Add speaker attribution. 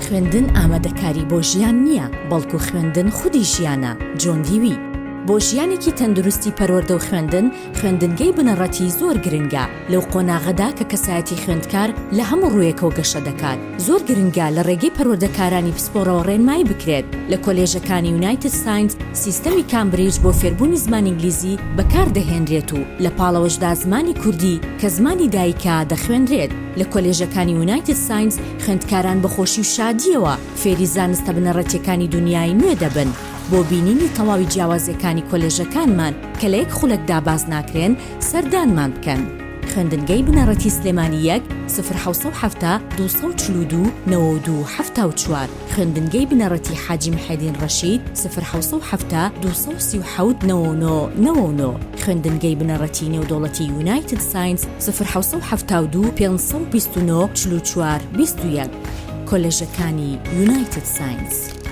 Speaker 1: خوێندن ئامادەکاری بۆ ژیان نییە، بەڵکو خوێندن خودی ژیانە، جۆن دیوی. بۆ ژیانێکی تەندروستی پەروەردە و خوێندن، خوێندنگەی بنەڕەتی زۆر گرنگە، لەو قۆناغەدا کە کەسایەتی خوێندکار لە هەموو ڕوویەکەوە گەشە دەکات، زۆر گرنگە لە ڕێگەی پەروەردەکارانی پسپۆڕەوە ڕێنمایی بکرێت. لە کۆلێژەکانی یونایتد ساینس سیستەمی کامبریج بۆ فێربوونی زمانی ئینگلیزی بەکار دەهێنرێت و لە پاڵەوەشدا زمانی کوردی کە زمانی دایکە دەخوێنرێت. لە کۆلێژەکانی یونایتد ساینس خوێندکاران بە خۆشی و شادییەوە فێری زانستە بنەڕەتیەکانی دونیای نوێ دەبن. بۆ بینینی تەواوی جیاوازیەکانی کۆلێژەکانمان کە لە یەک خولەکدا باس ناکرێن، سەردانمان بکەن. خوێندنگەی بنەڕەتی سلێمانی یەک، سفر 770 242 92 74، خوێندنگەی بنەڕەتی حاجی محێدین ڕەشید، سفر 770 237 99 99، خوێندنگەی بنەڕەتی نێودەوڵەتی یونایتد ساینس، سفر 772 529 44 21. کۆلێژەکانی یونایتد ساینس.